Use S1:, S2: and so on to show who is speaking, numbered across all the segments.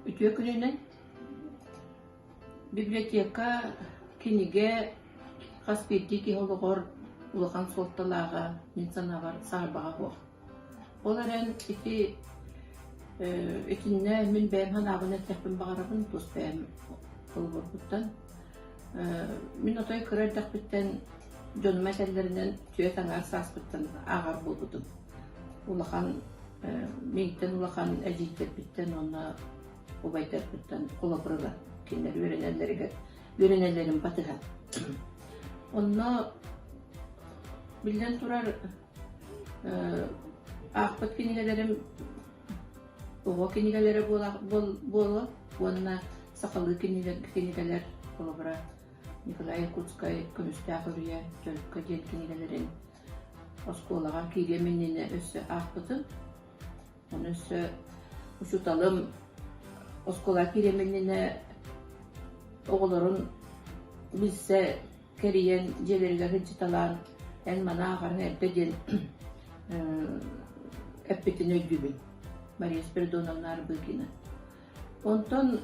S1: Үтүө күнүнэн! Библиотека, кинигэ хас биирдии киһи олоҕор улахан суолталааҕа мин санаабар саарбаҕа суох. Ол эрэн ити итиннэ мин бэйэм санаабын этиэхпин баҕарабын тус бэйэм холобурбуттан. Мин отой кыра эрдэхпиттэн дьонум этэллэринэн түөрт аҥаар сааспыттан ааҕар буолбутум. Улахан миигиттэн улахан эдьиийдэрбиттэн уонна убайдарбыттан холобур ыла кинилэр үөрэнэллэригэр үөрэнэллэрин батыһан. Онно биллэн турар аахпыт кинигэлэрим оҕо кинигэлэрэ буола уонна сахалыы кинигэлэр холобура Николай Якутскай «Көмүстээх үрүйэ», «Төлкө» диэн кинигэлэрин оскуолаҕа киириэм иннинэ өссө аахпытым. Ону өссө учууталым оскуолаҕа киириэм иннинэ оҕолорун билсэ кэрийэн дьиэлэригэр сылдьыталаан эн маны ааҕарыҥ эрдэ диэн эппитин өйдүүбүн Мария Спиридоновна Арбыкина. Онтон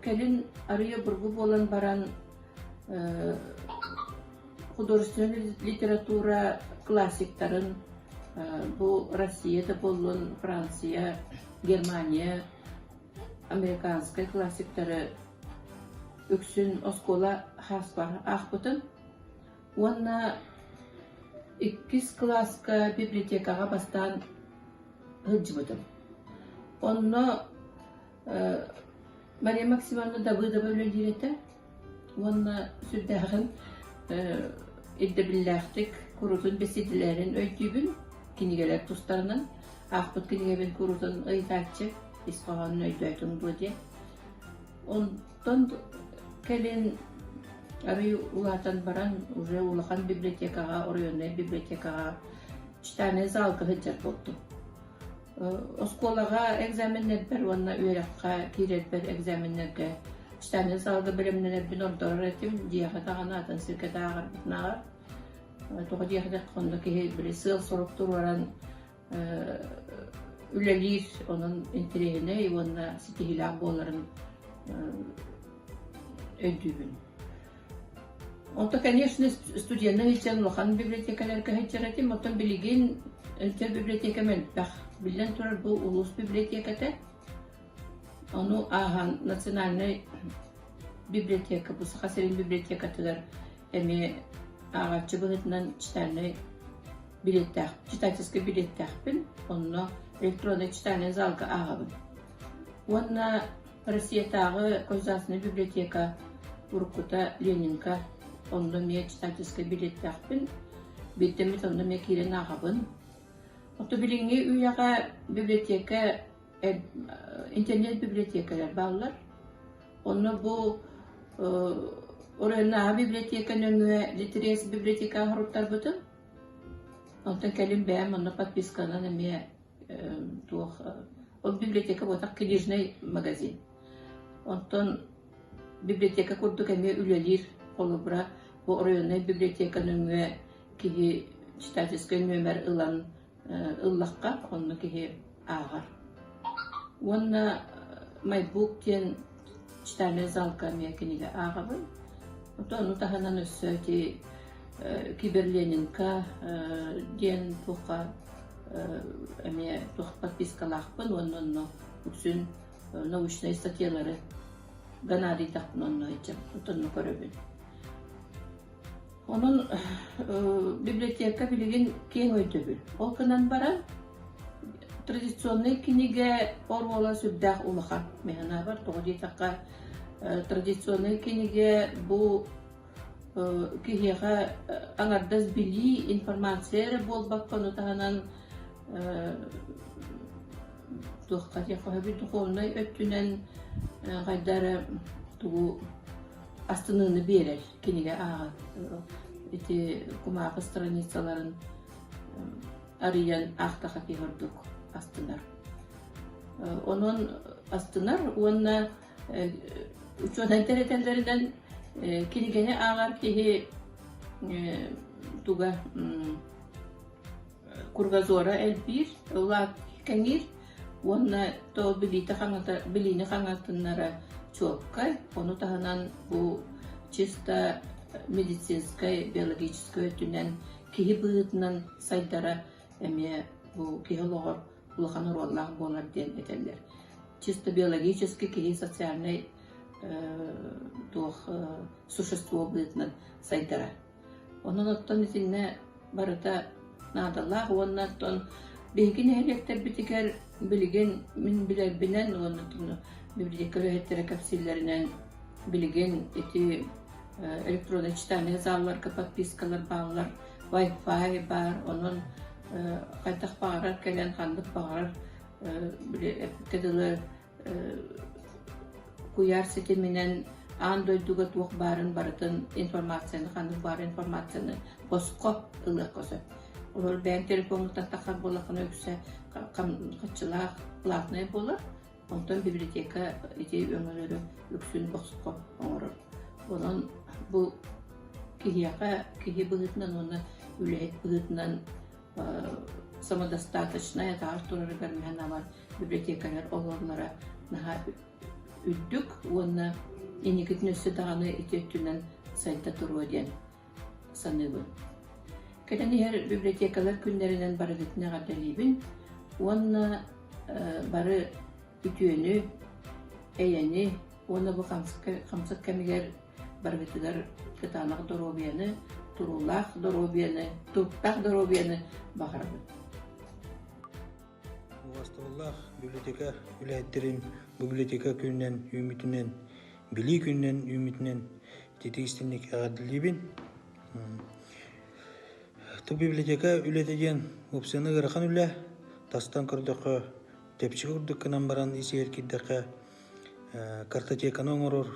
S1: кэлин арыйа обургу буолан баран художественнай литература классиктарын бу Россия да буоллун, Франция, Германия, американскай классиктары үксүн оскуола хааспар аахпытым. Уонна иккис кылааска библиотекаҕа бастаан сылдьыбытым. Онно Мария Максимовна Давыдова үлэлиир этэ уонна сүрдээҕин ирдэбиллээхтик куруутун бэсиэдэлэрин өйдүүбүн, кинигэлэр тустарынан аахпыт кинигэбин куруутун ыйытааччы, ис хоһоонун өйдөөтүҥ дуо диэн. Онтон кэлин арыый улаатан баран уже улахан библиотекаҕа, оройуоннай библиотекаҕа читальнай залга сылдьар буолтум. Оскуолаҕа экзаменнэрбэр уонна үөрэххэ киирэрбэр экзаменнэргэ читальнай залга бэлэмнэнэрбин ордорор этим, дьиэҕэ даҕаны атын сиргэ да ааҕарбытынааҕар. Тоҕо диэххэ онно киһи били сыал-сорук туруоран үлэлиир, онон интэриэһинэй уонна ситиһиилээх буоларын өйдүүбүн. Онто, конечно, студеннар илдьэн улахан библиотекаларга сылдьар этим, оттон билигин илдьэр библиотекам элбэх. Биллэн турар, бу улуус библиотеката. Ону ааһан национальнай библиотека, бу Саха сирин библиотекатыгар эмиэ ааҕааччы быһыытынан читальнай билиэттээх, читательскай билиэттээхпин. Онно электроннай читальнай залга ааҕабын. Уонна Россиятааҕы государственнай библиотека уруккута Ленинка, онно эмиэ читательскай билиэттээхпин. Биирдэ эмит онно эмиэ киирэн ааҕабын. Ото билиҥҥи үйэҕэ библиотека интернет-библиотекалар бааллар. Онно бу оройуоннааҕы библиотека нөҥүө Литриэс библиотекаҕа суруттарбытым. Онтон кэлин бэйэм онно подписканан эмиэ туох ол библиотека буотах книжный магазин. Онтон библиотека курдук эмиэ үлэлиир холобура бу оройуоннай библиотека нөҥүө киһи читательскай нүөмэр ылан ыллахха онно киһи ааҕар. Уонна MyBook диэн читальная залга эмиэ кинигэ ааҕабын. Оттон ону таһынан өссө ити Киберленинка диэн туохха эмиэ туох подпискалаахпын уонна онно үксүн научнай статьялары наадыйдахпына онно онно көрөбүн. Онон библиотека билигин киэҥ өйдөбүл. Ол гынан баран традиционнай кинигэ оруола сүрдээх улахан. Мин санаабар, тоҕо диэтэххэ, традиционнай кинигэ бу киһиэхэ аҥардас билии, информация эрэ буолбакка, ону таһынан туохха диэххэ духовнай өттүнэн хайда эрэ тугу астыныыны биэрэр кинигэ ааҕан ити кумааҕы страницаларын арыйан аахтаха киһи ордук астынар. Онон астынар уонна учуонайдар этэллэринэн кинигэни ааҕар киһи туга кругозора элбиир, улаат кэҥиир. Уонна то билиитэ хаҥата, билиини хаҥатыннара чуолкай, ону таһынан бу чисто медицинскэй, биологическай өттүнэн киһи быһыытынан сайдара эмиэ бу киһи олоҕор улахан оруоллаах буолар диэн этэллэр. Чисто биологически киһи социальнай туох существо быһыытынан сайдара. Онон оттон итиннэ барыта наадалаах уонна оттон биһиги нэһилиэктэрбитигэр билигин мин билэрбинэн уонна библиотека үлэһиттэрэ кэпсииллэринэн билигин ити электроннай читальнай залларга подпискалар бааллар, Wi-Fi баар, онон хайдах баҕарар кэлэн ханнык баҕарар били эппиккэ дылы куйаар ситиминэн аан дойдуга туох баарын барытын информацияны ханнык баар информацияны босхо ылыахха сөп. Олор бэйэҥ телефоҥҥуттан тахсар буоллаххына үксэ хаччылаах платнай буолар. Онтон библиотека ити өҥөлөрү үксүн босхо оҥорор. Онон бу киһиэхэ киһи быһыытынан уонна үлэһит быһыытынан самодостаточнай атаҕар турарыгар мэһэн библиотекалар олороллоро наһаа үрдүк уонна инникитин өссө даҕаны ити өттүнэн сайда туруо диэн саныыбын. Кэлэн иһэр библиотекалар күннэринэн барыгытын эҕэрдэлиибин уонна бары үтүөнү, эйэни уонна бу хамсык кэмигэр барыгытыгар кытаанах доруобуйаны, туруулаах доруобуйаны, туруктаах доруобуйаны баҕарабын.
S2: Убастабыллаах библиотека үлэһиттэрин библиотека күнүнэн үүммүтүнэн, Билии күнүнэн үүммүтүнэн ититик истиҥник эҕэрдэлиибин. Ту библиотека үлэтэ диэн уопсайынан ыарахан үлэ. Тастан көрдөххө тэпчик курдук гынан баран ис-иһэр киирдэххэ картотеканы оҥорор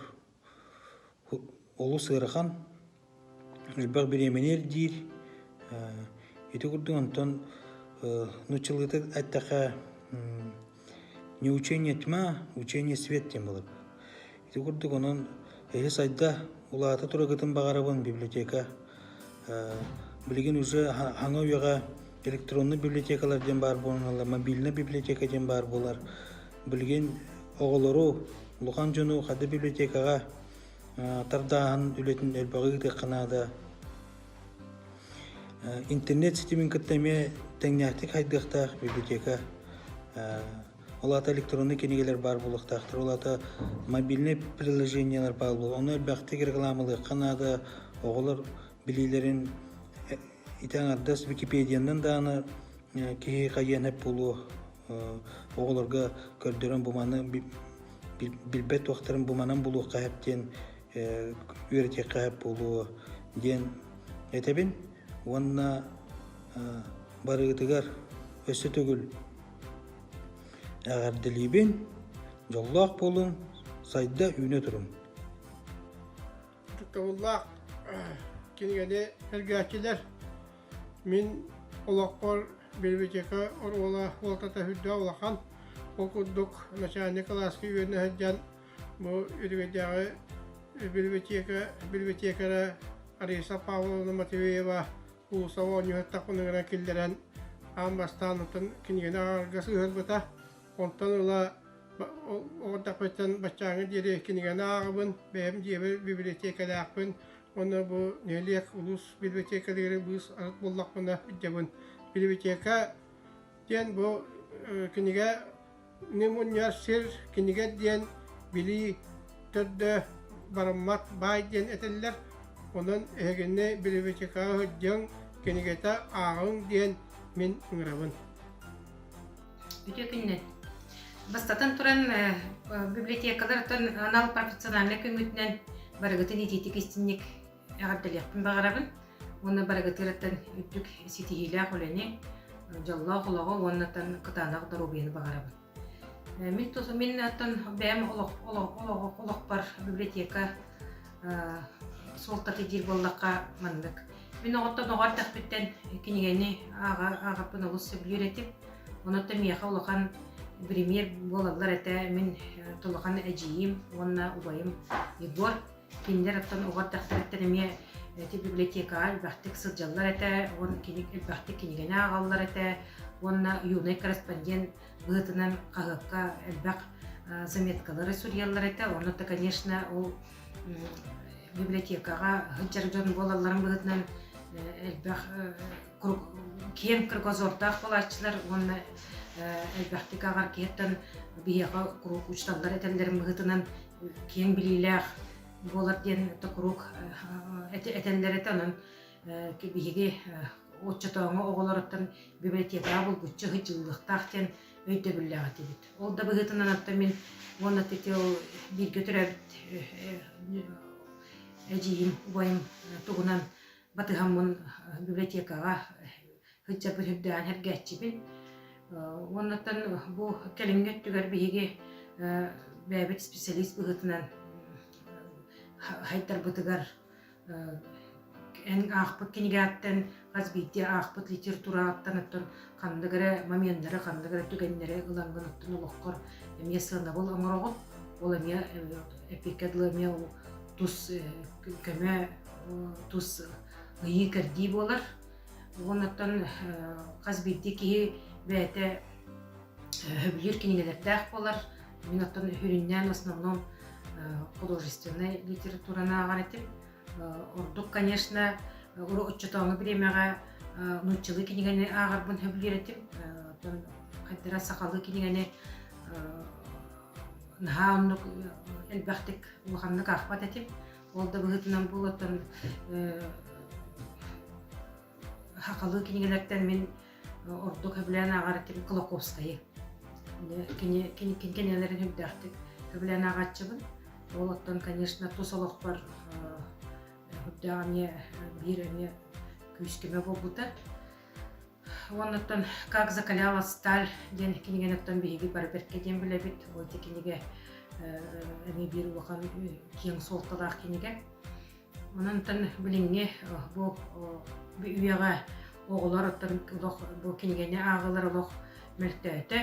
S2: олус ыарахан. Элбэх бириэмэни ирдиир. Ити курдук онтон нууччалыыта эттэххэ не учение тьма, учение свет диэн буолар. Ити курдук онон эһи сайда улаата тураргытын баҕарабын библиотека билигин уже хаҥа үйэҕэ электронный библиотекалар диэн баар буолаллар, мобильная библиотека диэн баар буолар. Билигин оҕолору, улахан дьону хада библиотекаҕа тардааһын үлэтин элбэҕи ыытыахха наада. Интернет ситимин кытта эмиэ тэҥнээхтик хайдыахтаах библиотека. Ол аата электроннай кинигэлэр баар буолуохтаахтар, ол аата мобильнай приложениелар баар буолуо. Ону элбэхтик рекламалыахха наада. Оҕолор билиилэрин ити аҥардас Википедиянан даҕаны киһи хайыан эп буолуо. Оҕолорго көрдөрөн бу маны билбэт туохтарын бу манан булуохха сөп диэн үөрэтиэххэ сөп буолуо диэн этэбин уонна барыгытыгар өссө төгүл эҕэрдэлиибин, дьоллоох буолуҥ, сайда үүнэ туруҥ.
S3: Ытыктабыллаах кинигэни сэргээччилэр, мин олохпор библиотека оруола суолтата сүрдээх улахан. Ол курдук начальник кылааска үөрэнэ сылдьан бу Үтүгэйдээҕи библиотека библиотекара Раиса Павловна Матвеева уулуссаҕа оонньуу сыттахпына киллэрэн аан бастаан оттон кинигэни ааҕарга сыһыарбыта. Онтон ыла оҕордохпуттан баччааҥҥа диэри кинигэни ааҕабын, бэйэм дьиэбэр библиотекалаахпын уонна бу нэһилиэк улуус библиотекалыгар быыс арыт буллахпына илдьэбин. Библиотека диэн бу кинигэ мунньар сир, кинигэ диэн билии төрдө бараммат баай диэн этэллэр. Онон эһигини библиотекаҕа сылдьыҥ, кинигэтэ ааҕыҥ диэн мин ыҥырабын.
S4: Үтүө күннэн. Бастатан туран, библиотекалар анал профессиональнай көмөтүнэн барыгытын итиитик истинник эҕэрдэлиэхпин баҕарабын уонна барыгытыгар үрдүк ситиһиилээх үлэни, дьоллоох олоҕу уонна кытаанах доруобуйаны баҕарабын. Мин тус мин оттон бэйэм олох олох олохпор библиотека суолтата диир буоллахха маннык. Мин оҕоттон оҕо эрдэхпиттэн кинигэни ааҕа ааҕарбын олус сөбүлүүр этим. Онон миэхэ улахан пример буолаллар этэ мин улахан эдьиийим уонна убайым Егор. Кинилэр оттон оҕо эрдэхтэриттэн эмиэ ити библиотекаҕа элбэхтик сылдьаллар этэ, уонна кини элбэхтик кинигэни ааҕаллар этэ. Уонна юный корреспондент быһыытынан хаһыакка элбэх заметкалары суруйаллар этэ. Онно то, конечно, ол библиотекаҕа сылдьар дьон буолалларын быһыытынан элбэх киэҥ кругозордаах буолааччылар уонна элбэхтик ааҕар киһиттэн биһиэхэ куруук учууталлар этэллэрин быһыытынан киэҥ билиилээх буолар диэн куруук этэллэр этэ. Онон биһиги оччотооҥу оҕолоруттан библиотекаҕа булгуччу сылдьыллыахтаах диэн өйдөбүллээх этибит. Ол да быһыытынан оттон мин уонна бииргэ төрөөбүт эдьиийим, убайым тугунан батыһаммын библиотекаҕа сылдьарбын үрдээҕин сэргээччибин. Уоннаттан бу кэлиҥҥи өттүгэр биһиги бэйэбит специалист быһыытынан хайдарбытыгар эн аахпыт кинигэттэн хас биирдии аахпыт литератураттан оттон ханнык эрэ моменнары, ханнык эрэ түгэннэри ылаҥҥын оттон олоххор эмиэ сыанабыл оҥороҕун. Ол эмиэ эппиккэ дылы эмиэ ол тус көмө, тус ыйыы-кэрдии буолар. Уоннаттан хас биирдии киһи бэйэтэ сөбүлүүр кинигэлэрдээх буолар. Мин оттон сүрүннээн основном художественнай литератураны ааҕар этим. Ордук, конечно, оччотооҥу бириэмэҕэ нууччалыы кинигэни ааҕарбын сөбүлүүр этим. Оттон хайдара сахалыы кинигэни наһаа оннук элбэхтик улаханнык аахпат этим. Ол да быһыытынан буолуоттан сахалыы кинигэлэртэн мин ордук сөбүлээн ааҕар этим Кулаковскайы. Кини кини кинилэрин үрдээхтик сөбүлээн ааҕааччыбын. Ол оттон, конечно, тус олохпор үрдээх эмиэ биир эмиэ күүс-көмө буолбута. Уоннаттан «Как закаляла сталь» диэн кинигэни оттон биһиги бары бэркэ диэн билэбит. Ол ити кинигэ эмиэ биир улахан киэҥ суолталаах кинигэ. Онон билиҥҥи бу үйэҕэ оҕолор оттон олох бу кинигэни ааҕалар олох мөлтөөтө.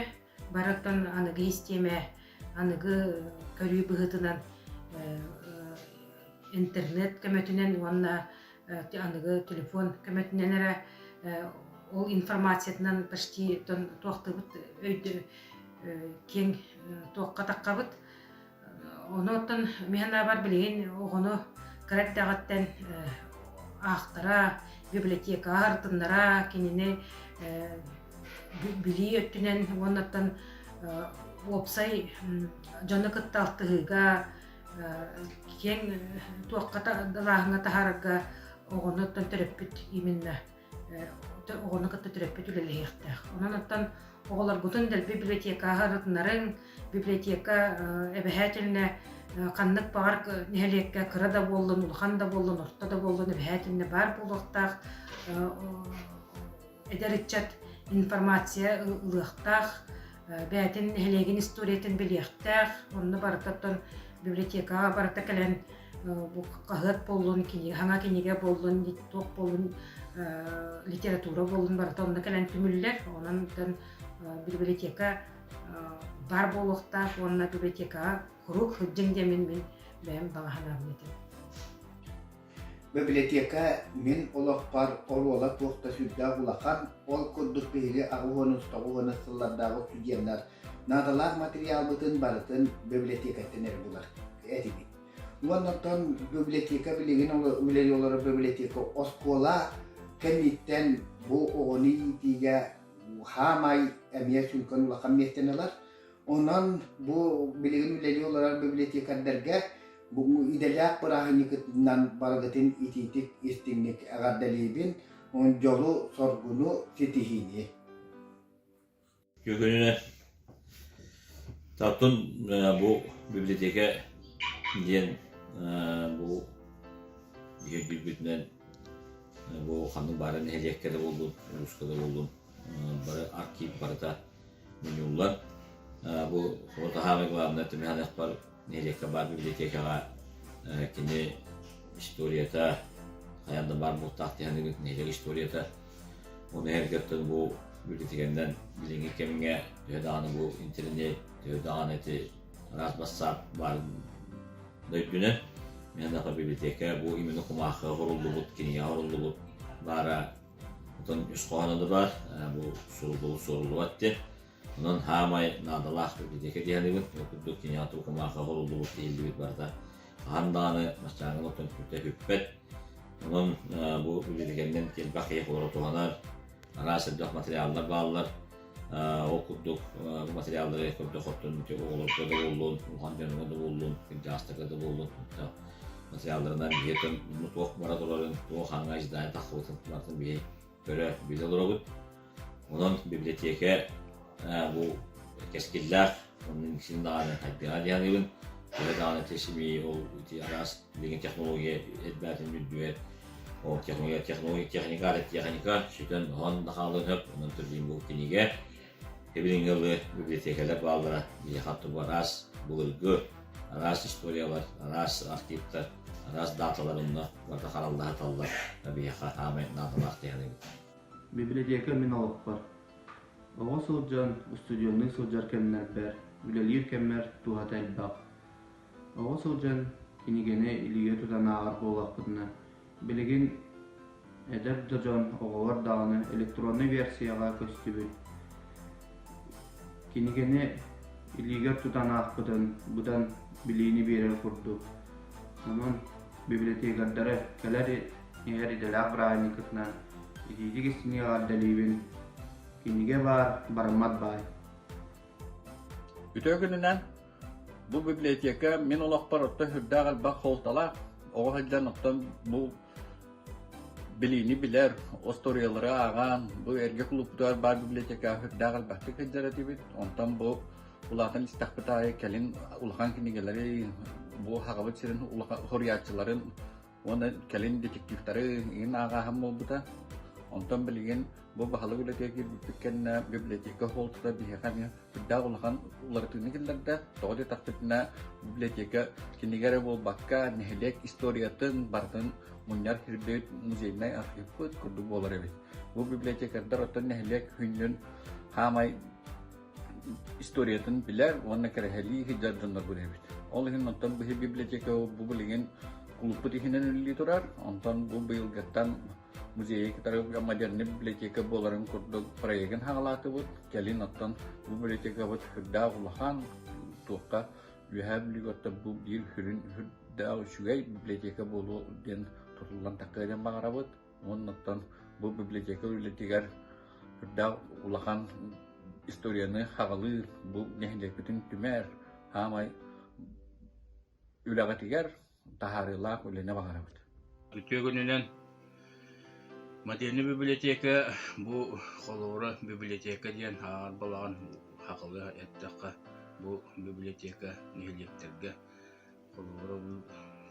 S4: Бары оттон аныгы систиэмэ, аныгы көрүү быһыытынан интернет көмөтүнэн уонна аныгы телефон көмөтүнэн эрэ ол информациятынан почти туохтуубут өйдө киэҥ туохха таххабыт. Ону оттон мин санаабар билигин оҕону кыра эрдэҕиттэн аахтара, библиотекаҕа ырытыннара, кинини билии өттүнэн уонна оттон уопсай дьону кытта алтыһыыга киэҥ туохха далааһыҥҥа таһаарарга оҕону оттон төрөппүт именно оҕону кытта төрөппүт үлэлэһиэхтээх. Онон оттон оҕолоргутун дэлби библиотекаҕа ырытынарыҥ, библиотека эбэһээтилинэ ханнык баҕар нэһилиэккэ кыра да буоллун, улахан да буоллун, орто да буоллун эбэһээтилинэ баар буолуохтаах. Эдэр ыччат информация ылыахтаах, бэйэтин нэһилиэгин историятын билиэхтээх. Онно барыта оттон библиотекаҕа барыта кэлэн бу хаһыат буоллун, саҥа кинигэ буоллун, туох буоллун, литература буоллун барыта онно кэлэн түмүллэр. Онон библиотека баар буолуохтаах уонна библиотекаҕа куруук сылдьыҥ диэмин мин бэйэм баҕа санаабын этим.
S5: Библиотека мин олохпор оруола туох да сүрдээх улахан, ол курдук биһиги аҕыс уон сыллардааҕы студеннар наадалаах материалбытын барытын библиотекаттан эрэ булар этибит. Уонна оттон библиотека билигин үлэлии олорор библиотека оскуола кэнниттэн бу оҕону иитиигэ хаамай эмиэ сүҥкэн улахан миэстэни ылар. Онон бу билигин үлэлии олорор библиотекардарга бу идэлээх бырааһынньыкытынан барыгытын итиитик истиҥник эҕэрдэлиибин, дьолу-соргуну ситиһиини.
S6: Күнүнэ Оттон бу библиотека диэн бу өйдүүрбүтүнэн бу ханнык баара нэһилиэккэ да буоллун, улууска да буоллун бары архив барыта мунньуллар. Бу таһаамай главное Тимирханехпар нэһилиэккэ баар библиотекаҕа кини историята хайаан да баар буолуохтаах дии нэһилиэк историята Ону эһэргэттэн бу библиотеканан билиҥҥи кэмҥэ төһө даҕаны бу интернет, төһө даҕаны ити араас бассаап баар да үрдүнэн мин библиотека бу именно кумаахыга оҥоруллубут, кинигэҕэ оҥоруллубут баара. Оттон үс хоһооно да баар, бу суруллубут суруллубат диэн. Онон хаамай наадалаах библиотека диэхэлибин. Ол курдук киниэхэ туукумаахха хоруллубут, тиһиллибит барыта хаһан даҕаны маччааҥҥын оттон күтэ бүппэт. Онон бу библиотеканан элбэх киһи олоро туһанар, араас элбэх материаллар бааллар. Ол курдук бу материаллары көрдөх оттон оҕолорго да буоллун, улахан дьоҥҥо да буоллун, кырдьаҕастарга да буоллун материалларынан биһиги туох бара турарын, туох хаҥа издание тахсыбытын барытын биһиги көрө, билэ олоробут. Онон библиотека бу кэскиллээх, онон син даҕаны хайдыаҕа дии саныыбын. Төһө даҕаны ити ол ити араас билигин технология элбээтин үрдүгэр ол технология, технология, техника да техника сүтэн оһон да хаалыан сөп. Онон түргэн бу кинигэ билиҥҥи ылы библиотекалар бааллара биһиэхэ бу араас былыргы араас историялар, араас архивтар, араас даталар онно барыта хараллаһаталлар биһиэхэ хаамай наадалаах дии саныыбын.
S7: Библиотека мин олохпор. Оҕо сылдьан, устудьуоннуу сылдьар кэмнэрбэр, үлэлиир кэммэр туһата элбэх. Оҕо сылдьан кинигэни илиигэ тутан ааҕар буоллахпытына, билигин эдэр да дьон, оҕолор даҕаны электроннай версияҕа көстүбүт. Кинигэни илиигэр тутан аахпытын быдан билиини биэрэр курдук. Онон библиотекардары кэлэр иһэр идэлээх бырааһынньыккытынан итиитик истиҥник эҕэрдэлиибин. Кинигэ баар, бараммат баай.
S8: Үтүө күнүнэн! Бу библиотека мин олохпор оттон сүрдээх элбэх суолталаах. Оҕо сылдьан оттон бу билиини билэр, остуоруйалары ааҕан, бу эргэ кулууппутугар баар библиотекаҕа сүрдээх элбэхтик сылдьар этибит. Онтон бу улаатан истэхпит аайы кэлин улахан кинигэлэри, бу Сахабыт сирин улахан суруйааччыларын Уонна кэлин детективтары иҥин ааҕааһын буолбута. Онтон билигин бу баһылык үлэтигэр киирбиппит кэннэ библиотека суолтата биһиэхэ эмиэ сүрдээх улахан уларытыыны киллэрдэ. Тоҕо диэтэхпитинэ библиотека кинигэ эрэ буолбакка, нэһилиэк историятын барытын мунньар сирбит, музейнай архивпыт курдук буолар эбит. Бу библиотекардар оттон нэһилиэк хүннүн хаамай историятын билэр уонна кэрэһэлии сылдьар дьоннорбут эбит. Ол иһин онтон быһыы библиотека бу билигин кулууппут иһинэн үлэлии турар. Онтон бу быйылгыттан музейы кытары модернай библиотека буоларын курдук проегын хаҕалаатыбыт. Кэлин оттон бу библиотекабыт сүрдээх улахан туохха Үөһээ Бүлүүгэ оттон бу биир сүрүн сүрдээх үчүгэй библиотека буолуо диэн тутуллан тахсыа диэн баҕарабыт. Уонна оттон бу библиотека үлэтигэр сүрдээх улахан историяны хаҕалыыр, бу нэһилиэкпитин түмэр, саамай үлэҕитигэр таһаарыылаах үлэни баҕарабыт.
S9: Үтүө күнүнэн модельнай библиотека бу холобура библиотека диэн ааҕар балаҕан хахылыа эттэххэ бу библиотека нэһилиэктэргэ Холобура, бу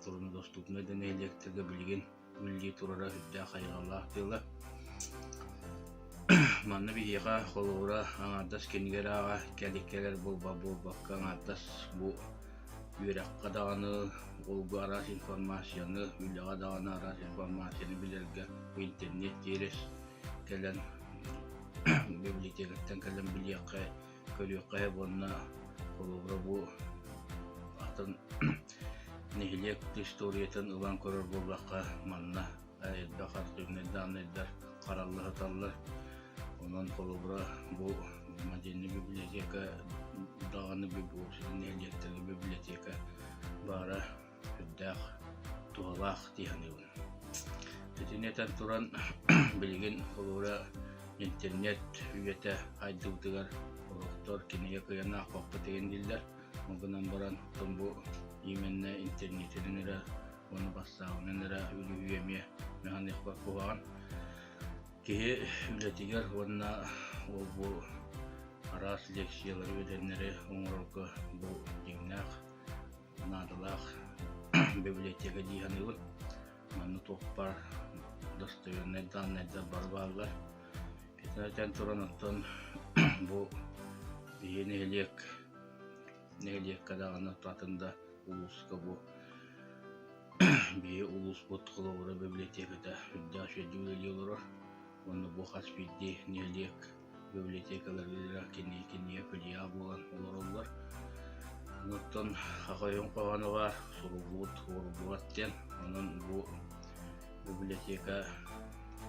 S9: труднодоступнай да нэһилиэктэргэ билигин үлэлии турара сүрдээх хайҕаллаах дьыала. Манна биһиэхэ холобура аҥаардас кинигэ эрэ ааҕа кэлик-кэлэр буолбакка аҥаардас бу үөрэххэ даҕаны, олго араас информацияны, үлэҕэ даҕаны араас информацияны билэргэ бу интернет через кэлэн библиотекаттан кэлэн билиэххэ көрүөххэ сөп уонна холобура бу атын нэһилиэк историятын ылан көрөр буоллахха манна элбэх архивнай дааннайдар харалла сыталлар. Онон холобура бу модельнай библиотека даҕаны нэһилиэктэргэ библиотека баара сүрдээх туһалаах дии саныыбын. Итини этэн туран билигин холобура интернет үйэтэ хайдыбытыгар олохтор кинигэ кыайан аахпаппыт деген дииллэр. Ол гынан баран оттон бу именно интернетинэн эрэ уонна бассаабынан эрэ үлүһүйүү эмиэ механизмар куһаҕан. Киһи үлэтигэр уонна ол бу араас лекциялары үөрэннэри оҥорорго бу дьиҥнээх наадалаах библиотека дии саныыбын. Манна туох баар достовернай дааннайдар бары бааллар. Итини этэн туран оттон бу биһиги нэһилиэк нэһилиэккэ даҕаны атын да улууска бу биһиги улууспут холобура библиотеката үрдээх үчүгэйдик үлэлии олорор. Уонна бу хас биирдии нэһилиэк библиотекаларыгар кини кинигэ филиал буолан олороллор. Оттон Хахайын хоһооно баар суруллубут уоруллубат диэн. Онон бу библиотека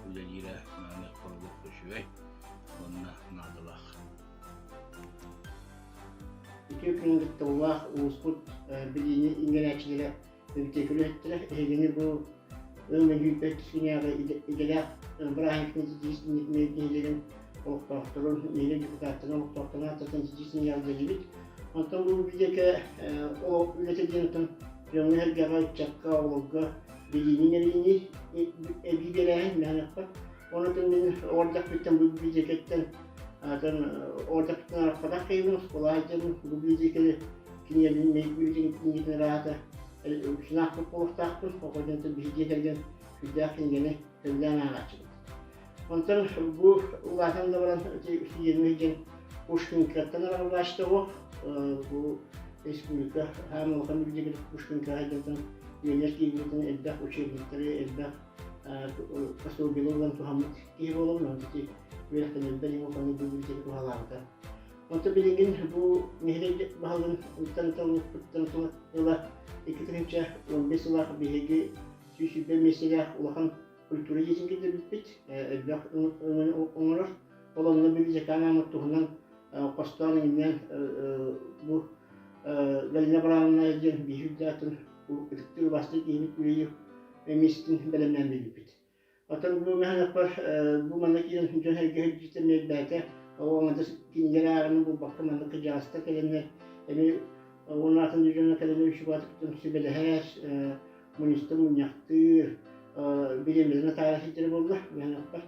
S9: үлэлиирэ наадыахпар олох үчүгэй уонна наадалаах.
S10: Үтүө күнүн кыттабыллаах улууспут билиини иҥэрээччилэрэ библиотека үлэһиттэрэ эһигини бу өҥ-өйүүрбэт күнээҕи идэлээх бырааһынньыкны ситиһии нэһилиэгин олохтоохторун, нэһилиэк депутаттарын олохтоохторун ааттартан ситиһии эҕэрдэлиибит. Онтон бу библиотека ол үлэтэ диэн оттон дьоҥҥо-сэргэҕэ, ыччакка, оҕолорго билиини иҥэриини эбии биэрээһин мээнэххэ. Онон мин оҕордохпуттан бу библиотекаттан атын оҕордохпуттан арахпатах киһибин, оскуола сылдьабын бу библиотеканы кинигэбин кинигэтин ыраата үксүн буолуохтаахпын. Оҕо дьонтон биһи дьиэ кэргэн сүрдээх кинигэни сөбүлээн ааҕааччыбыт. Онтон бу улаатан да баран ити диэн Пушкинкаттан араҕыллааччыта суох. Бу республика хаам улахан библиотеката Пушкинкаҕа дьонтон үөнэр киирбитин элбэх учебниктары, элбэх пособиелары ылан туһаммыт киһи буолабын. Онон ити үөрэхтэнэрбэр ең улаханнык библиотека туһалаабыта. Онтон билигин бу нэһилиэк баһылыгын талыллыбыттан ыла 2015 сыллаах биһиги 120 миэстэлээх улахан культура дьиэтин киллэрбиппит, элбэх өҥөнү оҥорор. Ол онно библиотекаҕа анааммыт туһунан хостоон иҥиннээн бу Галина Абрамовна диэн биһиги үрдээтин ытыктыыр убаастыыр киһибит үлэлиир миэстэтин бэлэмнээн биэрбиппит. Оттон бу мэһэнэхпэр бу манна киирэн дьон сэргэ сылдьыыта элбээтэ. Ол аҥардас кинилэр ааҕыны булбакка манна кырдьаҕастар кэлэннэр эмиэ уонна атын дьоно кэлэннэр үчүгэй сүбэлэһэр, мунньустан мунньахтыыр, бириэмэлэрин атаара сылдьар буолла мэһэнэхпэр.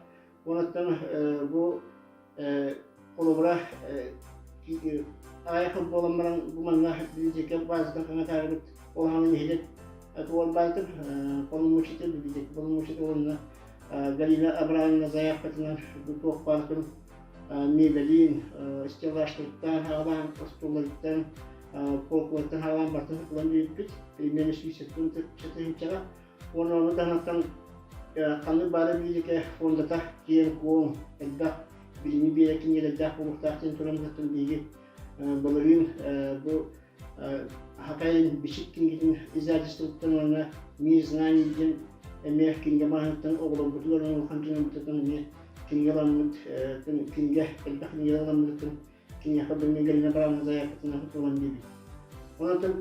S10: Онон бу холобура аҕыйах сыл буолан баран бу манна библиотека базатын хаҥатаарыбыт улахан нэһилиэк туолбаатым полномочия библиотека полномочия уонна Галина Абрамовна заявкатынан бу туох баарын мебелин стеллажтарыттан хаалаан остуолларыттан полкаларыттан хаалаан бартын ылан биэрбиппит примерно 170 тыһыынчаҕа Уонна ону таһынан ханнык баара библиотека фондата киэҥ-куоҥ, элбэх билиҥҥи биэрэр кинигэлэрдээх буолуохтаах диэн туран биһиги былырыын бу Хакайын бичик кинигэтин издательствоттан уонна Мир знаний диэн эмиэ кинигэ маҕаһыыныттан оҕолорбутугар уонна улахан дьоннорбутуттан эмиэ кинигэ ыламмыт кинигэ элбэх кинигэ ыламмытыттан киниэхэ билиҥҥи Галина Абрамовна заявкатынан ылан биэрбит. Онон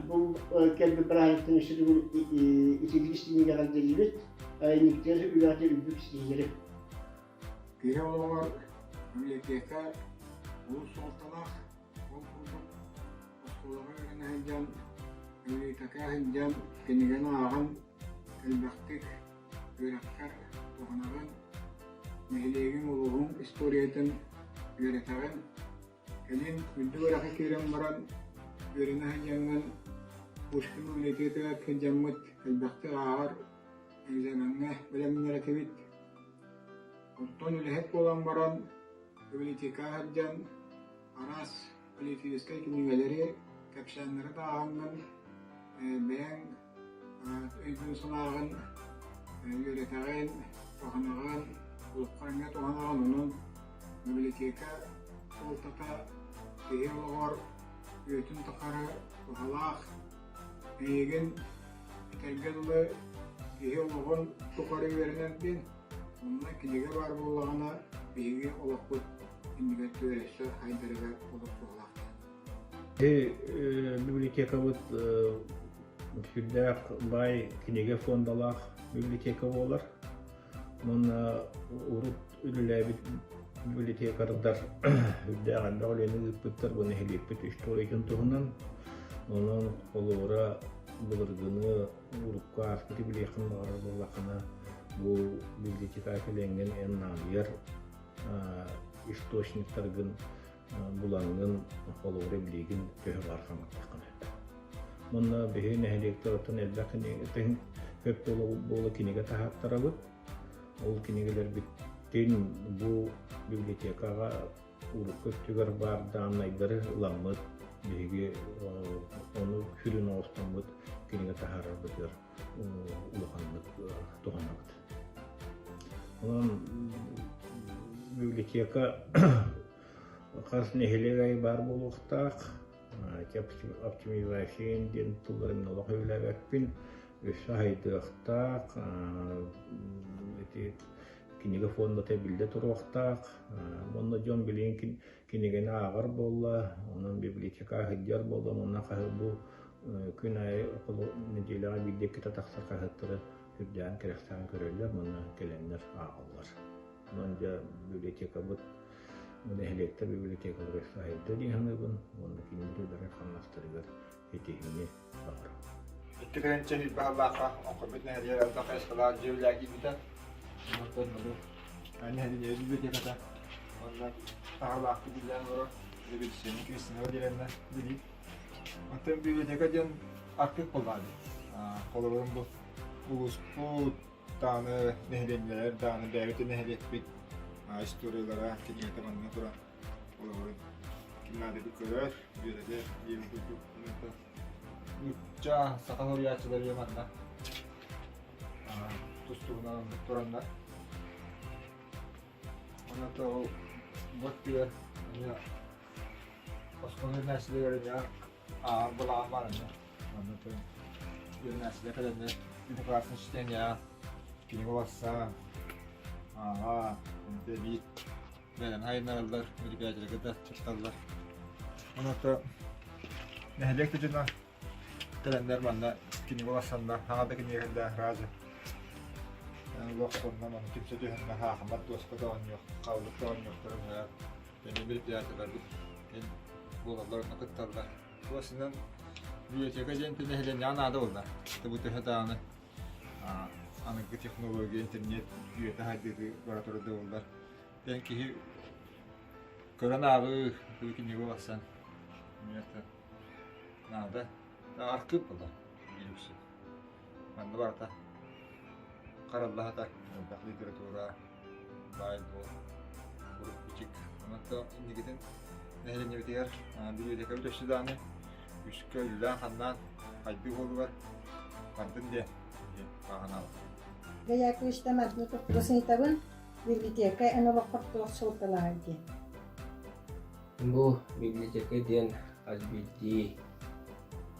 S10: бу кэлбит бырааһынньыктан өссө төгүл итирик истиҥник эҕэрдэлиибит, инниктэр үлэҕитэ үрдүк ситиһиилэри.
S11: Киһи олоҕор библиотека олус суолталаах. Ол курдук оскуолаҕа үөрэнэ сылдьан, библиотека сылдьан кинигэни ааҕан элбэхтик үөрэххэр туһанаҕын, нэһилиэгиҥ, улууһуҥ историятын үөрэтэҕин. Кэлин үрдүк үөрэххэ киирэн баран үөрэнэ сылдьаҥҥын Пушкин библиотекатыгар сылдьаммыт элбэхтик ааҕар, экзамеҥҥа бэлэмнэнэр этибит. Оттон үлэһит буолан баран библиотекаҕа сылдьан араас политическай кинигэлэри, кэпсээннэри да ааҕаҥҥын бэйэҥ өйгүн-санааҕын үөрэтэҕин, туһанаҕын, олоххо эмиэ туһанаҕын. Онон библиотека суолтата киһи олоҕор үйэтин тухары туһалаах. Эйигин этэргэ дылы киһи олоҕун тухары үөрэнэр диэн, онно кинигэ баар буоллаҕына биһиги олохпут иннигэр түөрөссө сайдарыгар олус туһалаах.
S12: Библиотекабыт сүрдээх баай кинигэ фондалаах библиотека буолар. Уонна урут үлэлээбит библиотекардар үрдээх элбэх үлэни ыыппыттар бу нэһилиэкпит историятын туһунан. Онон холобура былыргыны урукку ааспыты билиэххин баҕарар буоллаххына бу библиотека кэлэҥҥин эн наадыйар источниктаргын булаҥҥын холобура билигин төһө баар хаҥаттаххына Уонна биһиги нэһилиэктэр элбэх көп буола кинигэ таһааттарабыт. Ол кинигэлэрбитин бу библиотекаҕа урукку өттүгэр баар дааннайдары ыламмыт биһиги ону сүрүн оҥостоммут кинигэ таһаарарбытыгар улаханнык туһанабыт. Онон библиотека хас нэһилиэк аайы баар буолуохтаах. Оптимизация диэн тылларын олох өйүлээбэппин. Өссө хайдыахтаах ити. Кинигэ фондата биллэ туруохтаах. Уонна дьон билигин кинигэни ааҕар буолла, онон библиотека сылдьар буолла, уонна хаһыат бу күн аайы нэдиэлэҕэ биирдэ иккитэ тахсар хаһыаттары үрдээн кэрэхсээн көрөллөр уонна кэлэннэр ааҕаллар. Онон дьэ библиотекабыт нэһилиэктэр библиотекалара сайда дии саныыбын уонна кинилэр үлэлэрин хамнастарыгар ситиһиини баҕарабын.
S11: Икки тыһыынча сүүрбэ сыллаахха оҥхойбут нэһилиэгэр элбэх хайысхалаах дьиэ үлэҕэ киирбитэ. Онтон бу нэһилиэнньэ библиотеката уонна таһалаахтык үлэлээн олорор революционный Кристина Валерьевна билии. Оттон библиотека диэн архив буоллаҕа дии. Холобурун бу улууспут даҕаны нэһилиэнньэлэр даҕаны бэйэбит нэһилиэкпит историялара кинигэтэ манна туран Олорон ким наадыгы көрөр, үөрэтэр диэн курдук нуучча, саха суруйааччылар манна тус-туһунан тураннар. Онон ол бу өттүгэр эмиэ оскуола үөрэнээччилэригэр эмиэ ааҕар былаан баар эмиэ. Манна үөрэнээччилэр кэлэннэр внеклассное чтение кинигэ уларсан, ааҕа, эбии бэлэм хайыннараллар, мероприятиеларга да кытталлар. Онон нэһилиэк да дьоно кэлэннэр манна кинигэ уларсаннар, хаҥа да кинигэ кэллэ разы. Олох сонно манна түмсэ түһэннэ хаахымат дуоска да оонньуох, хааллык да оонньуохтарын эмиэ мероприятиеларбыт буолаллар онно кытталлар. Туосынан библиотека диэн нэһилиэнньэҕэ наада буолла. Бу төһө даҕаны аныгы технология, интернет үйэтэ хайдыытыы бара турар да буоллар. Эн киһи көрөн ааҕыы, бу кинигэ уларсан наада. Архыып буолла биир үксүн. Манна барыта харалла сытар элбэх литература, баай-дуол, урук-бичик. Онон инникитин нэһилиэнньэбитигэр библиотекабыт өссө даҕаны үскэ үлэлээн-хамнаан хайдыы буолугар бардын диэн баҕанаабыт.
S13: Яковлевичтан Мартын Куртугас ыйытабын, библиотека эн олоххор туох суолталааҕый диэн.
S9: Бу библиотека диэн хас биирдии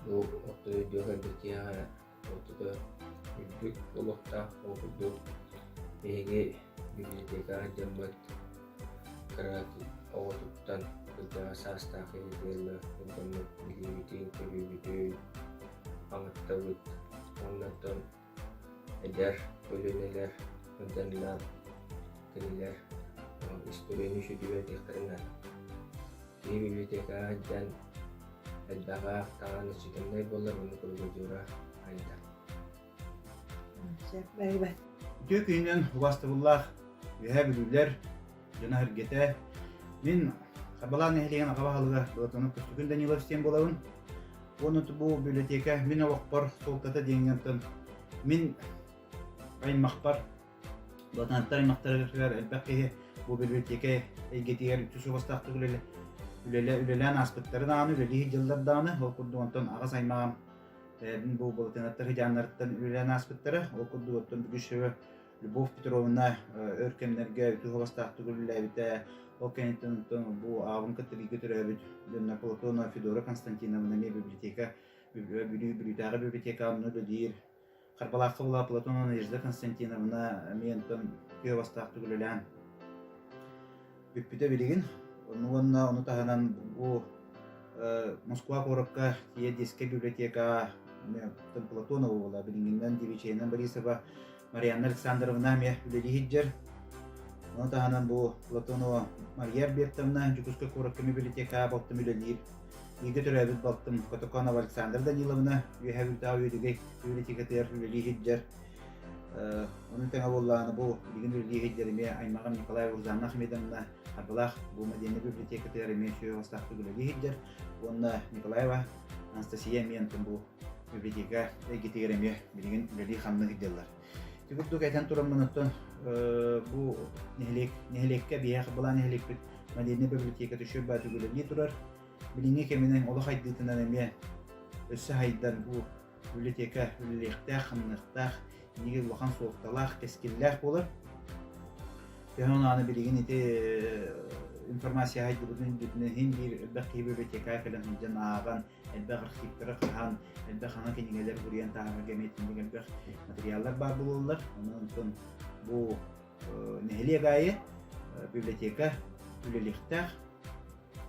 S9: бу орто дойдуга кэлбит киһиэхэ ортото үрдүк олохтоох ол курдук биһиги библиотекаҕа дьоммут кыра оҕотуттан кырдьаҕас саастаах киһи дьоммут билиибитин, көрүүбүтүн хаҥаттабыт уонна оттон эдэр көлүөнэлэр сылдьаннар кинилэр историяны үчүгэй диэхтэрин наада. Киһи библиотекаҕа сылдьан элбэҕи аахтаҕын иччитиннэй буолар уонна кругозора айдар.
S13: Сөп, бай-бай.
S14: Үтүө күнүнэн убаастабыллаах Үөһээ Бүлүүлэр дьоно-сэргэтэ. Мин Харбалаах нэһилиэгин аҕа баһылыга Платонов Көстөкүүн Данилов диэн буолабын. Уонна бу библиотека мин олохпор суолтата диэҥҥэ мин аймахпар Платоновтар аймахтарыгар элбэх киһи бу библиотека эйгэтигэр үтүө суобастаахтык үлэлэ, үлэлэ, үлэлээн ааспыттары даҕаны, үлэлии сылдьаллар даҕаны. Ол курдук онтон аҕыс аймаҕым бу Платоновтар сыдьааннарыттан үлэлээн ааспыттара. Ол курдук оттон Бүгүшева Любовь Петровна өр кэмнэргэ үтүө суобастаахтык үлэлээбитэ. Ол кэнниттэн онтон бу аҕабын кытта бииргэ төрөөбүт дьонно Платонова Федора Константиновна эмиэ библиотека Бүлүү Бүлүүтээҕи библиотека онно үлэлиир. Харбалаахха була Платонова Надежда Константиновна эмиэ онтон үтүө суобастаахтык үлэлээн бүппүтэ билигин. Уонна ону таһынан бу Москва куоракка тиийэ детскэй библиотека Платонова буола билиҥҥинэн Девичьянан Борисова Марианна Александровна эмиэ үлэлии сылдьар. Ону таһынан бу Платонова Мария Альбертовна Дьокуускай куоракка библиотека балтым үлэлиир. Бииргэ төрөөбүт балтым Котоконова Александра Даниловна Үөһээ Бүлүүтээҕи Үөдүгэй библиотекатыгар үлэлии сылдьар. Ону тэҥэ буоллаҕына бу билигин үлэлии сылдьар эмиэ аймаҕым Николай Урзанов Ахмедовна Харбалаах бу модельнай библиотекатыгар эмиэ үчүгэй бастаахтык үлэлии сылдьар. Уонна Николаева Анастасия эмиэ онтон бу библиотека эйгэтигэр эмиэ билигин үлэлии-хамныы сылдьаллар. Ити курдук этэн тураммын оттон бу нэһилиэк нэһилиэккэ биһиэхэ былаан нэһилиэкпит модельнай библиотеката үчүгэй баатык үлэлии турар. Билиҥҥи кэминэн олох хайдыытынан эмиэ өссө хайдан бу библиотека үлэлиэхтээх, хамныахтаах, инники улахан суолталаах, кэскиллээх буолар. Төһө аны билигин ити информация хайдыбытын үрдүнэн иһин биир элбэх киһи библиотекаҕа кэлэн сылдьан ааҕан, элбэх архивтары хаһан, элбэх саҥа кинигэлэр буруйан таһаарарга эмиэ итинник элбэх материаллар баар буолаллар. Онон онтон бу. нэһилиэк аайы библиотека үлэлиэхтээх,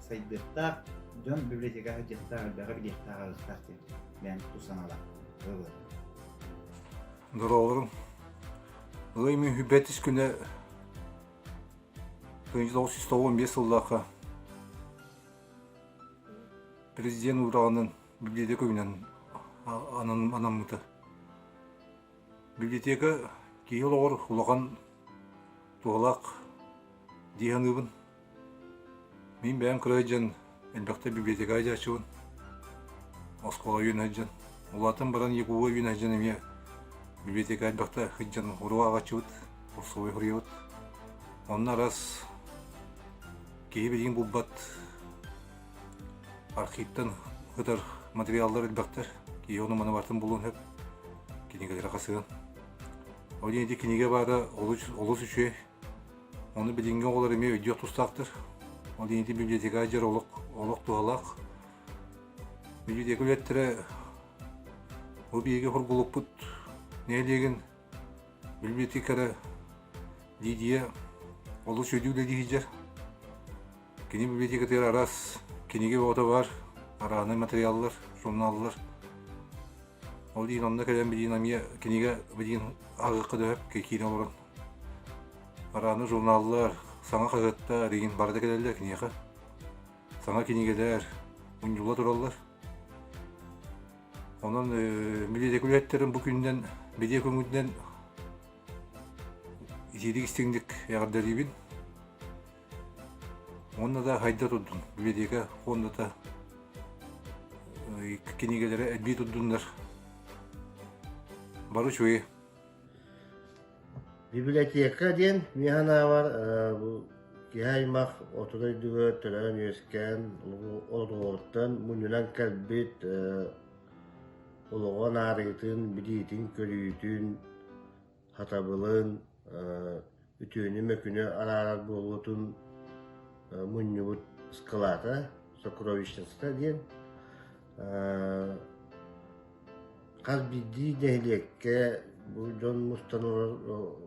S14: сайдыахтаах, дьон библиотекаҕа сылдьыахтаах, элбэҕи билиэхтээх, ааҕыахтаах диэн бэйэм тус санаалаах
S15: Дороолорум. Ый мүһүбэтис күнэ 1995 сыллаахха президент уураҕынан библиотека күнүнэн анаммыта. Библиотека киһи олоҕор улахан туһалаах дии саныыбын. Мин бэйэм кыра сылдьан элбэхтэ библиотекаҕа дьааччыбын. Оскуола үөн сылдьан. Улаатан баран ЯГУ-га үөн сылдьан эмиэ библиотека элбэхтэ сылдьан уруок ааҕааччыбыт, курсовой суруйабыт. Онно араас киһи билигин булбат архивтан ытар материаллар элбэхтэр. Киһи ону маны барытын булуон сөп. Кинигэлэри хасыһан. Ол иһин ити кинигэ баара олус, олус үчүгэй. Ону билиҥҥи оҕолор эмиэ өйдүөх тустаахтар. Ол иһин ити библиотека дьэр олох, олох туһалаах. Библиотека үлэттэрэ бу биһиги хоргулукпут нэһилиэгин библиотекара Лидия олус өйдүү үлэлии сылдьар. Кини библиотекатыгар араас кинигэ бөҕөтө баар, арааһынай материаллар, журналлар. Ол иһин онно кэлэн билигин эмиэ кинигэ билигин ааҕыахха да сөп киирэн олорон. Арааны журналлар, саҥа хаһыаттар игин барыта кэлэллэр киниэхэ. Саҥа кинигэлэр мунньулла тураллар. Онон библиотека үлэһиттэрин бу күнүнэн, бэлиэ күҥҥүтүнэн итиитик истиҥник эҕэрдэлиибин. Уонна да хайда турдун, библиотека фондата кинигэлэрэ элбии турдуннар. Бары үчүгэй.
S16: Библиотека диэн мин санаабар бу киһи аймах орто дойдуга төрөөн-үөскээн олоҕуттан мунньунан кэлбит олоҕун аарыытын, билиитин-көрүүтүн, хатабылын, үтүөнү-мөкүнү араарар буолуутун мунньубут ыскылаата, сокровищница диэн. Хас биирдии нэһилиэккэ бу дьон мустан олорор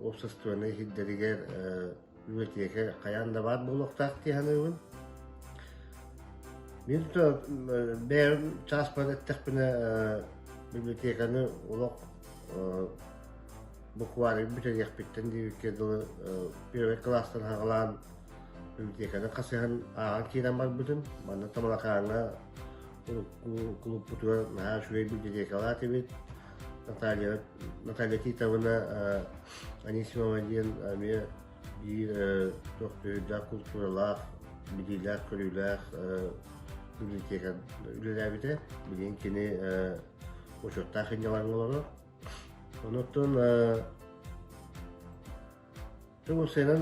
S16: уопсастыбаннай сирдэригэр библиотека хайаан да баар буолуохтаах дии саныыбын. Мин бэйэм чааспар эттэхпинэ библиотеканы олох буквально бүтэриэхпиттэн диэбиккэ дылы первый кылаастан саҕалаан библиотеканы хасыһан ааҕан киирэн барбытым. Манна Тамалакааҥҥа урукку кулууппутугар наһаа үчүгэй библиотекалаах этибит. Наталья, Наталья Титовна Анисимова диэн эмиэ биир туох төһүрдээх култууралаах, билиилээх-көрүүлээх библиотека үлэлээбитэ. Билигин кини учуоттаах сынньалаҥҥа олорор. Онуттан Уопсайынан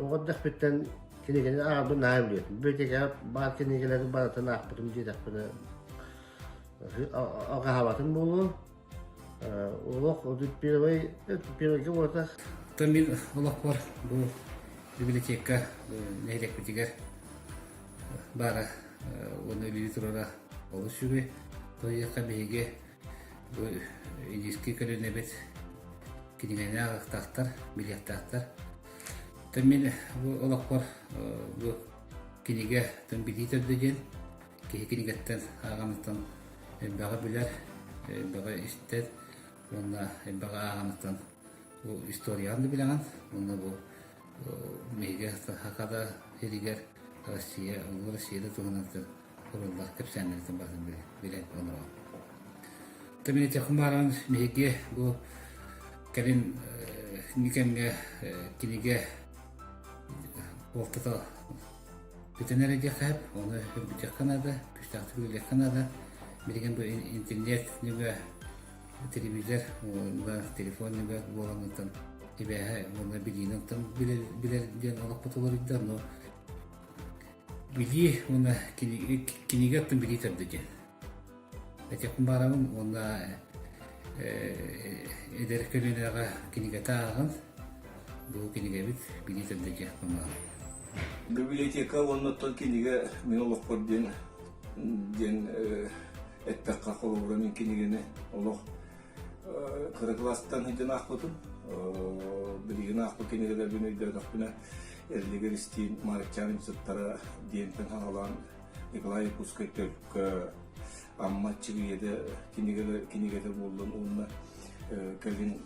S16: оҕо эрдэхпиттэн кинигэни ааҕарбын наһаа билиэтим. Библиотекаҕа баар кинигэлэри барытын аахпытым диэтэхпинэ алҕаһаабатым буолуо. Олох первый первыйга буолбатах.
S17: Оттон мин олохпор бу библиотека нэһилиэкпитигэр баара уонна үлэлии турара олус үчүгэй. Тоҕо биһиги Бу индийскэй көлүөнэбит кинигэни ааҕыахтаахтар, билиэхтээхтэр. Оттон мин бу олохпор бу кинигэ билии төрдө диэн киһи кинигэттэн ааҕаныттан элбэҕи билэр, элбэҕи истэр уонна элбэҕи ааҕаныттан бу историяҕын да билэҕин уонна бу биһиги Саха да сиригэр Россия, улуу Россия да туһунан Уруллар кэпсээннэритин барытын билэн олоробун. Мин баран биһиги бу кэлин кэмҥэ кинигэ буолтата бүтэн эрэ диэххэ сөп, ону үргүтүөххэ наада, күүстээхтик үлэлиэххэ наада. Билигин бу интернет нөҥүө телевизор уонна телефон нөҥүө буоланыттан ибээһэ уонна билиини оттон билэр, билэр диэн олохпут уларыйда, но Билии уонна кинигэ оттон билии төрдө диэн. Этиэхпин баарабын уонна эдэр көлүөнэҕэ кинигэтэ ааҕын. Бу кинигэбит билии төрдө диэн баҕарабын.
S18: Библиотека уонна оттон кинигэ мин олохпор диэн диэн эттэххэ холобура мин кинигэни олох кыра кылаастан сылдьан аахпытым. Билигин аахпыт кинигэлэрбин өйдөөтөхпүнэ, Эрлигэр истиин Марыкчаан институттара диэнтэн саҕалаан Николай Якутскай Төлкө, Амма Чигиэдэ кинигэтэ буоллун уонна кэлин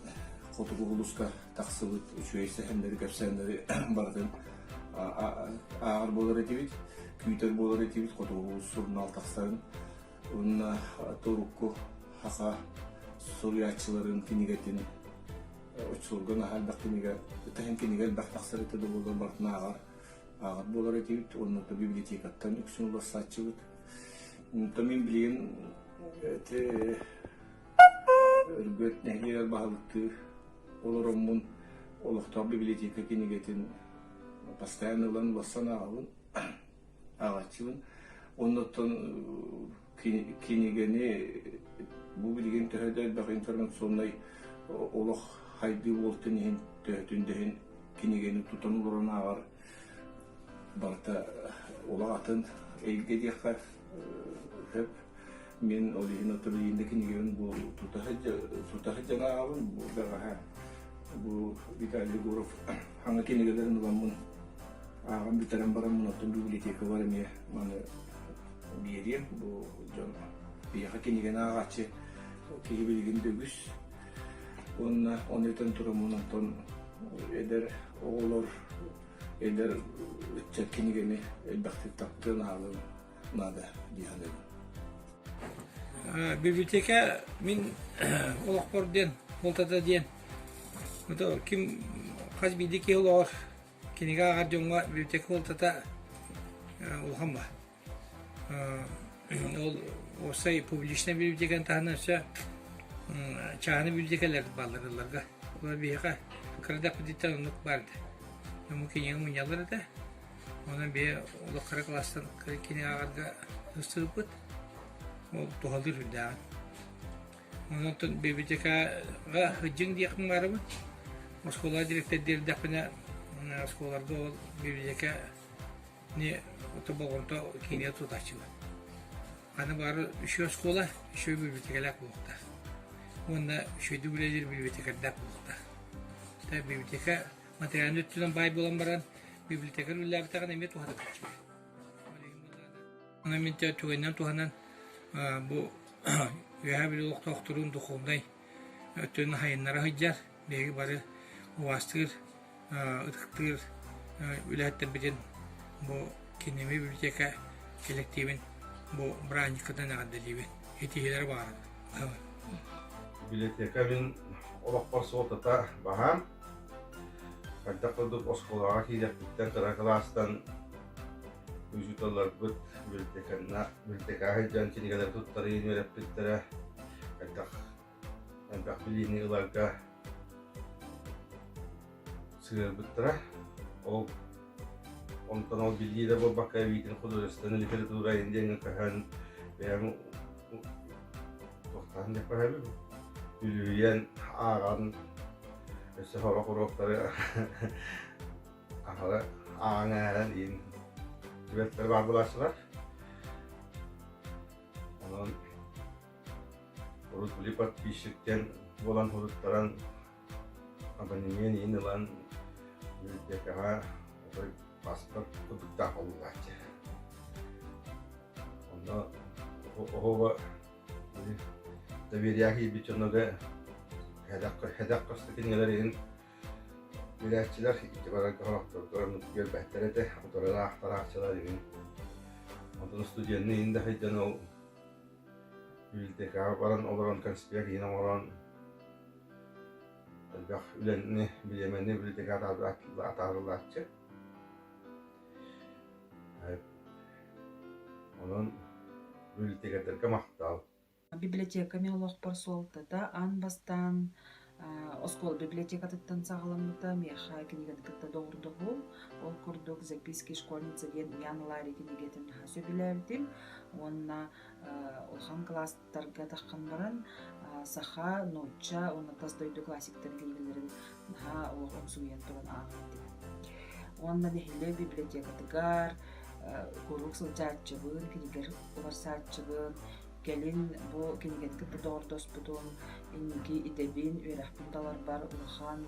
S18: Хотугу улууска тахсыбыт үчүгэй сэһэннэри, кэпсээннэри барытын ааҕар буолар этибит, күүтэр буолар этибит Хотугу улуус сурунаал тахсарын уонна урукку саха суруйааччыларын кинигэтин оччолорго наһаа элбэх кинигэ, таһын кинигэ элбэх тахсар этэ да буоллар барытын ааҕар ааҕар буолар этибит уонна библиотекаттан үксүн уларсааччыбыт. Онтон мин билигин ити Өргөт нэһилиэгэр баһылыктыы олороммун олохтоох библиотека кинигэтин постоянно ылан уларсан ааҕабын, ааҕааччыбын. Оннуттан кинигэни бу билигин төһө да элбэх информационнай олох хайдыы буолтун иһин төһөтүн да иһин кинигэни тутан олорон ааҕар барыта олох атын эйгэ диэххэ сөп. Мин ол иһин отулуйун да кинигэбин бу тута сылдьан ааҕабын. Бу бэҕэһээ бу Виталий Егоров хаҥа кинигэлэрин ыламмын ааҕан бүтэрэн бараммын оттон библиотекабар эмиэ маны биэриэм. Бу дьон биһиэхэ кинигэни ааҕааччы киһи билигин да үгүс. Уонна ону этэн тураммын онтон эдэр оҕолор, эдэр ыччат кинигэни элбэхтик таптыан ааҕыан наада дии саныыбын.
S17: Библиотека мин олохпор диэн, буолтата диэн, ким хас биирдии киһи олоҕор кинигэ ааҕар дьоҥҥо библиотека буолтата улахан ба. Ол уопсай публичнай библиотеканы таһынан өссө чааһынай библиотекалар бааллар ылларга. Олор биһиэхэ кыра да оннук баар этэ. Дьоҥҥо кинигэ мунньаллар этэ. Онон бэйэ олох кыра кылаастан кинигэ ааҕарга ылсыбыппыт. Ол туһалыыр сүрдээҕин. Онон библиотекаҕа сылдьыҥ диэхпин баарыбын. Оскуола дириэктэрдиэрдэхпинэ оскуолаларга ол библиотека не болҕомто киинэ тутааччылар. Аны бары үчүгэй оскуола, үчүгэй библиотекалаах буолуохтаах. Уонна үчүгэйдик үлэлиир библиотекардаах буолуохтаах. Библиотека материальнай өттүнэн баай буолан баран, библиотекарь үлэлээбэтэҕин эмиэ туһата көччү. Онон мин түгэнинэн туһанан бу Үөһээ Бүлүү олохтоохторун духовнай өттүн хайыннара сылдьар, биһиги бары убаастыыр, ытыктыыр үлэһиттэрбитин бу кинеми библиотека кэлэктиибин бу бырааһынньыккытынан эҕэрдэлиибин. Итиһиилэри баҕарабын.
S19: Библиотека мин олохпор суолтата баһаам. Хайдах курдук оскуолаҕа киириэхпиттэн кыра кылаастан учууталларбыт библиотеканна библиотекаҕа сылдьан кинигэлэри туттарыы үөрэппиттэрэ. Хайдах элбэх билиини ыларга сыһыарбыттара. Ол онтон ол билии да буолбакка эбиитин художественнай литература диэҥҥэ көһөн бэйэм туохтаан диэххэ сөбүй үлүһүйэн ааҕан өссө сорох уруоктары аһара ааҕан ээрэн иин түбэлтэлэр баар буолааччылар. Онон урут били подписчик диэн буолан суруттаран абонемент иһин ылан библиотекаҕа отой паспорт курдуктаах буоллааччы. Онно оһоҕо доверие киирбит дьоннорго хэдэх көстө кинилэр иһин билээччилэр ити барарга сорохторго биэрбэттэр этэ, утары аахтарааччылар иһин. Онтон студенны иһин да сылдьан ол библиотекаҕа баран олорон конспект иһин оҥорон элбэх үлэни, бириэмэни библиотекаҕа атаарыллааччы. Онон библиотекардарга махтал.
S20: Библиотека мин олохпор суолтата аан бастаан оскуола библиотекатыттан саҕаламмыта. Миэхэ кинигэни кытта доҕордоһуу. Ол курдук «Записки школьницы» диэн Ян Ларри кинигэтин наһаа сөбүлээбитим. Уонна улахан кылаастарга таххан баран саха, нуучча уонна тас дойду классиктарын кинигэлэрин наһаа олох умсугуйан туран ааҕар этим. Уонна нэһилиэк библиотекатыгар куруук сылдьааччыбын, кинигэлэр уларсааччыбын. Кэлин бу кинигэни кытта доҕордоспутум, инники идэбин, үөрэхпин таларбар улахан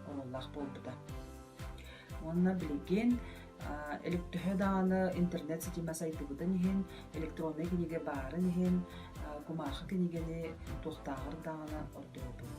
S20: оруоллаах буолбута. Уонна билигин төһө даҕаны интернет ситимэ сайдыбытын иһин, электроннай кинигэ баарын иһин, кумаахы кинигэни туохтааҕар даҕаны ордоробун.